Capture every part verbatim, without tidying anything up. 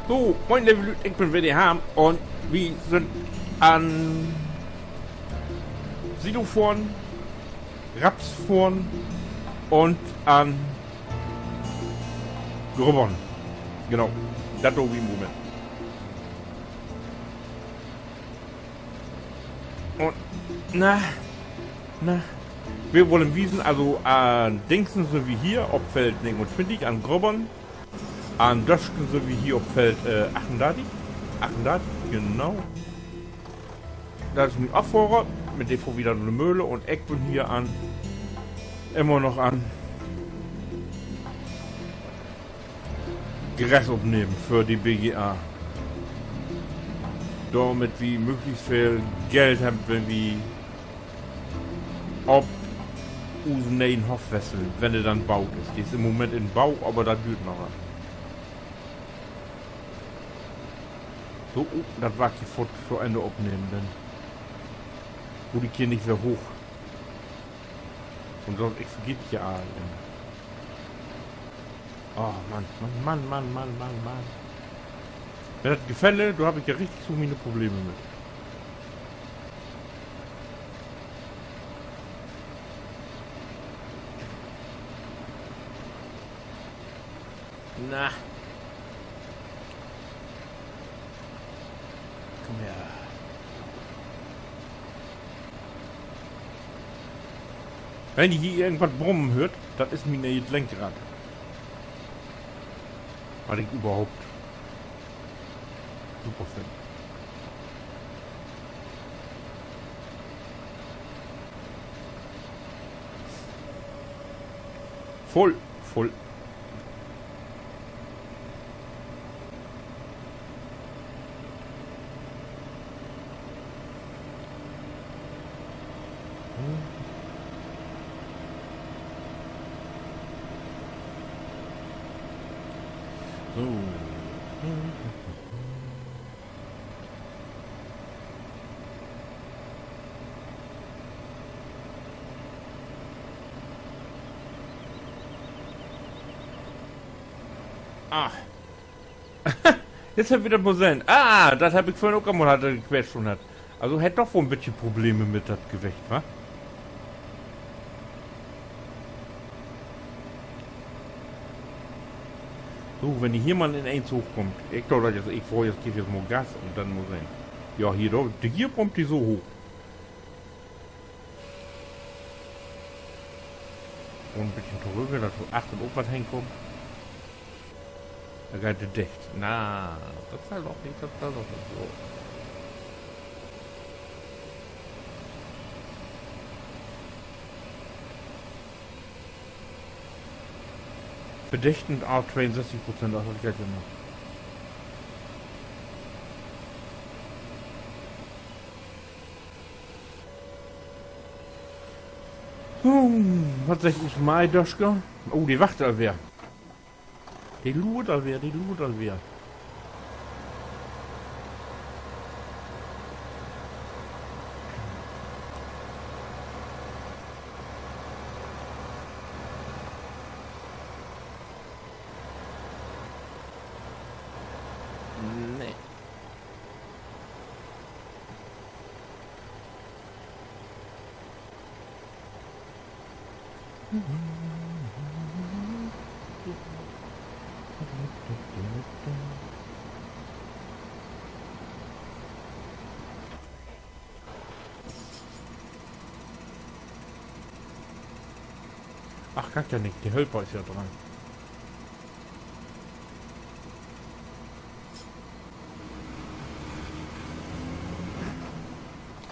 So, moin, leve Lüüd, ik bün weer de Harm un wi sünd an Silo fohren, Raps fohren un an Grubbern. Genau, dat doot wi in'n Moment. Un, na, na, wi wullen wiesen, also an Dingsen sünd wi hier op Feld negenuntwintig, an Grubbern. An Dösken sünd wi hier op Feld, äh, achtundartig. Achtundartig, genau. Dat is mien Affohrer, mit de fohr wi denn na de Möhl un ik bün hier an, immer noch an Gras opnehmen för de B G A. Dormit wi mööglichst veel Geld hebbt, wenn wi op usen ne'en Hoff wesselt, wenn de denn baut is. De is in'n Moment in Bau, aver dat düürt noch wat. So, oh, dat warrt je foorts to Enn opnehmen, denn mutt ik hier nich weer hooch. Un sünst, ik vergeet ja all immer. Oh, Mann, Mann, Mann. Wenn dat Gefälle, dor heff ik ja richtig so miene Probleme mit. Na. Kumm her. Wenn ji hier irgendwat brummen höört, dat is mien nee'et Lenkrad. Wat ik överhaupt super finn. Vull, vull. So. Ah. Jetzt hebb wi dat mal sehn. Ah, dat heff ik vörhen ok al mal hatt, dat ik Quetsch schon hatt. Also, hett doch woll en bitjen Probleme mit dat Gewicht, wa? So, wenn de hier mal in eens hoochkummt. Ik glööv, dat is, ik fohr, ik geev nu mal Gas un denn mal sehn. Ja, hier doch, de, hier kummt de so hooch. Un en bitjen torügg, dat dor achtern ok wat henkummt. Dor geiht de dicht. Na, dat sall doch nich, dat sall doch nich so. Verdichten, ah, tweeunsösstig Prozent, dat geiht ja noch. So, wat seggt us Maidoschke? Oh, de wacht al weer. De luert al weer, de luert al weer. Nee. Ach, kann ik ja nich, de Hölper is ja dran.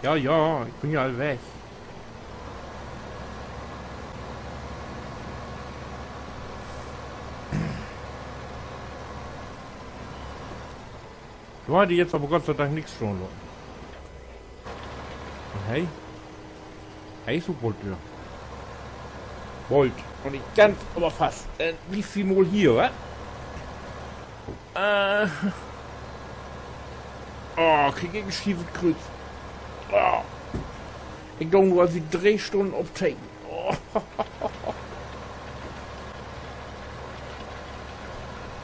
Ja, ja, ik bün ja al weg. Dor harr de jetzt aver Gott sei Dank nix stahn laten. Un he? He is ok bold dör. Bold. Un nich ganz, aver fast. Denn blievt wi mal hier, wa? Äh. Oh, krieg ik en schiefet Krüüz. Oh. Ik do nu al siet dree Stünnen opteken. Oh.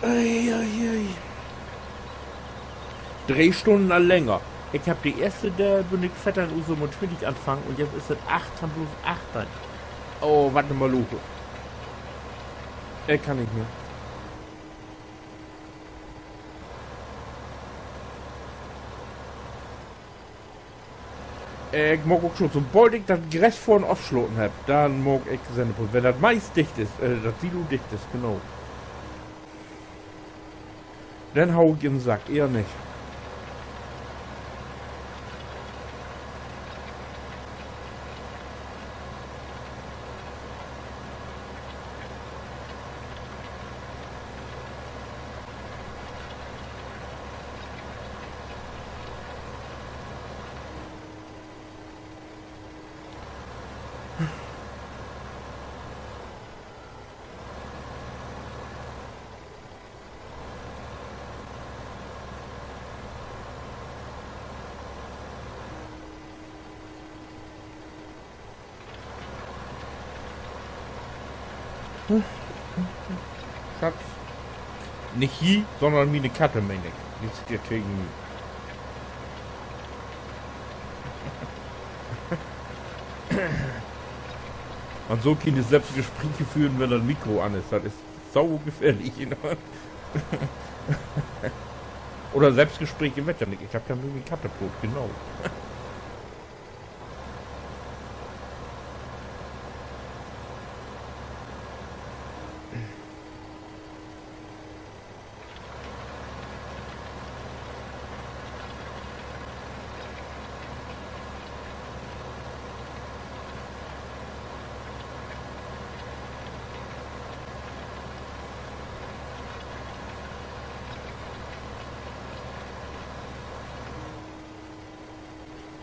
Ei, ei, ei. Dree Stunnen al länger. Ik hebb de eerste, dor bün ik veerteihn Uhr söventuntwintig anfangen un jetzt is dat acht, bloots acht. Oh, wat 'ne Maloche. Ik kann nich mehr. Ik maak ok Sluss. Sobald ik dat Gras vörn ofslaten hebb, denn maak ik Sendepaus. Wenn dat Mais dicht is, äh, dat Silo dicht is, genau. Denn hau ik in'n Sack, ehr nich. Schatz. Nich ji, sonnern miene Katte, meen ik. Nix hier tegen mi. Man sull kene Selbstgespräche föhren, wenn dat Mikro an is. Dat is sau gefährlich, ne? Oder Selbstgespräche, weet ja nich. Ik hebb ja nu mien Katte doot, genau.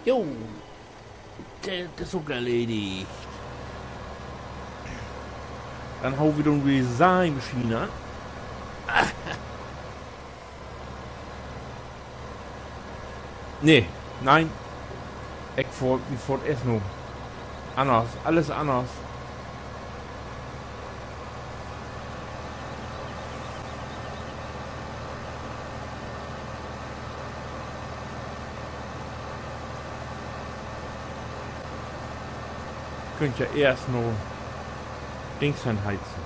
Jo, dat is ok erledigt. Denn hau wi nu de Saimaschien an. Nee, nee. Ik fohr, wi fohrt eerst nu. Anners, allens anners. Köönt ja eerst nu Dings anheizen.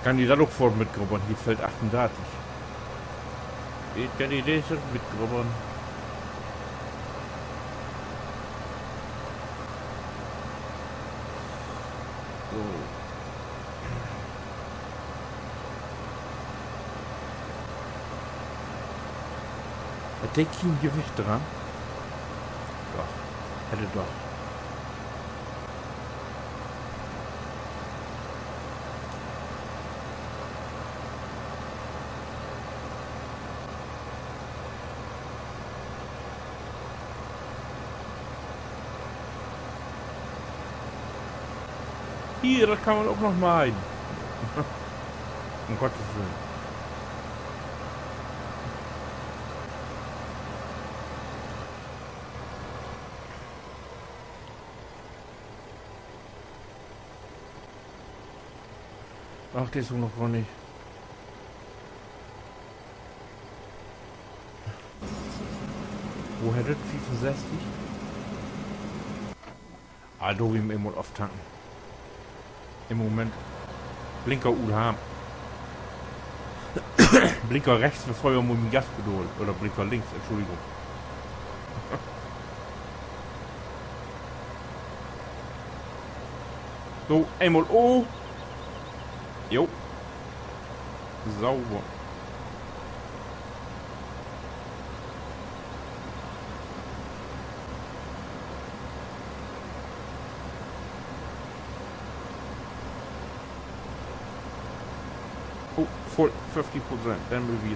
Kann de dat ok foort mitgrubbern, hier Feld achtundartig. Ik kann de disse mitgrubbern. So. Hett de kien Gewicht dran? Doch. Hett he doch. Hier, dat kann man ok noch meihen. Um Gottes Willen. Ach, de is ok noch gor nich. Wo hett dat? Fiefunsesstig? Ah, do wi em eenmal oftanken. In'n Moment Blinker uthaben. Blinker rechts, bevör wi mit em Gaspedal. Oder Blinker links, Entschuldigung. So, eenmal O. Jo. Sauber. Oh, vull, föfftig Prozent, denn mööt wi nu.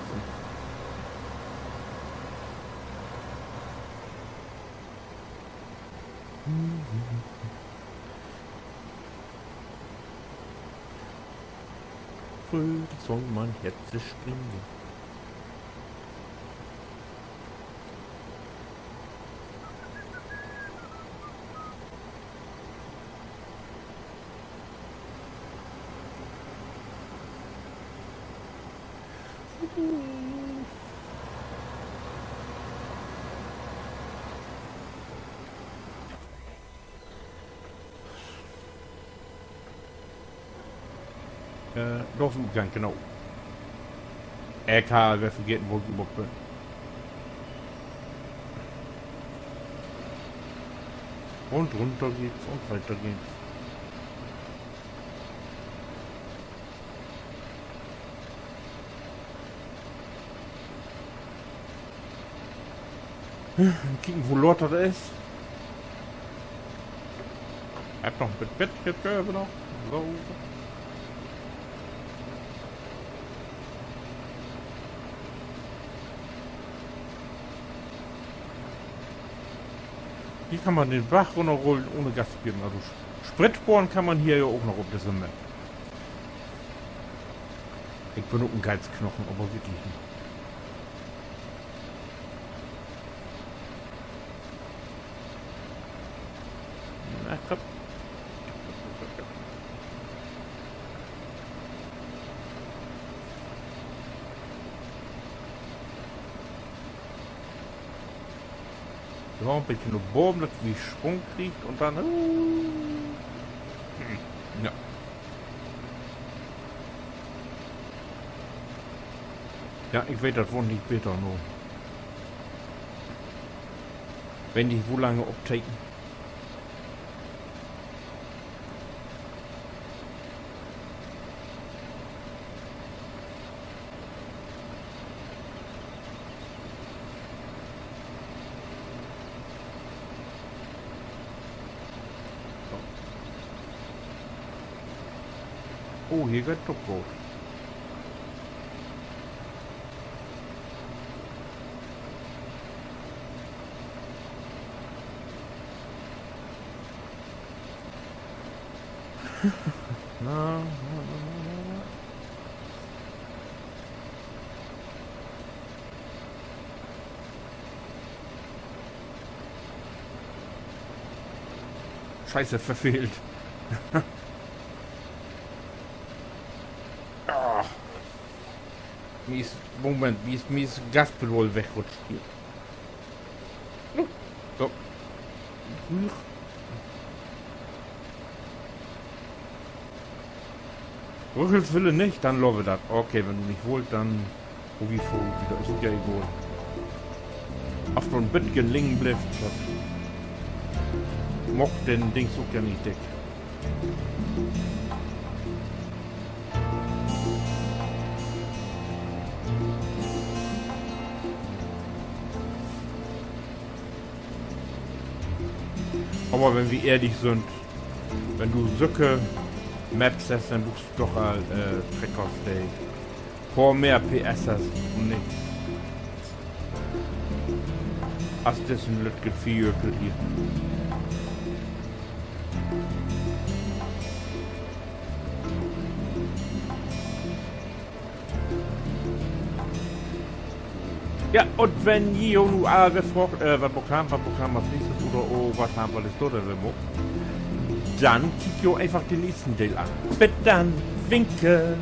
Fröhlich soll mein Herz springen. Äh, dor is en Utgang, genau. Ik harr weer vergeten, wo ik överhaupt bün. Un runter geht's un weiter geht's. Kieken, wo laat dat is. Hebb noch en beten Tiet, geve noch. So. Hier kann man den Bach runnerrullen, ohne Gas to geven. Also Sprit sporen kann man hier ja ok noch op disse Map. Ik bün ok en Geizknochen, aver wirklich. Na, komm. So, en beten na baven, dat wi Swung kriegt un denn, uh, ja. Ja, ik weet, dat warrt nich beter, nu. Wenn nich, wo lange opteken. Oh, hier geiht dat ok goot. Na, na, na, na, na, na. Scheiße, verfehlt. Ah. Mi is, Moment, mi is, mi is Gaspedal wegrutscht hier. So. Huch. Rüchels will he nich, denn laat wi dat. Okay, wenn du nich wullt, denn, wo wi vörut, dat is ja egal. Of dor en beten liggen blifft, dat maakt den Dings ok ja nich dick. Aver wenn wi ehrlich sünd, wenn du sücke Maps hest, denn bruukst du doch al, äh, Treckers, de poor mehr P S hest un nich as dissen lüttken Vierjökel hier. Ja, un wenn ji jo nu all weer fraagt, äh, wat maakt wi, wat maakt wi as nächstes oder, oh, wat hebbt wi dor denn weer maakt, denn kiekt jo eenfach den nächsten Deel an. Bit denn, winke.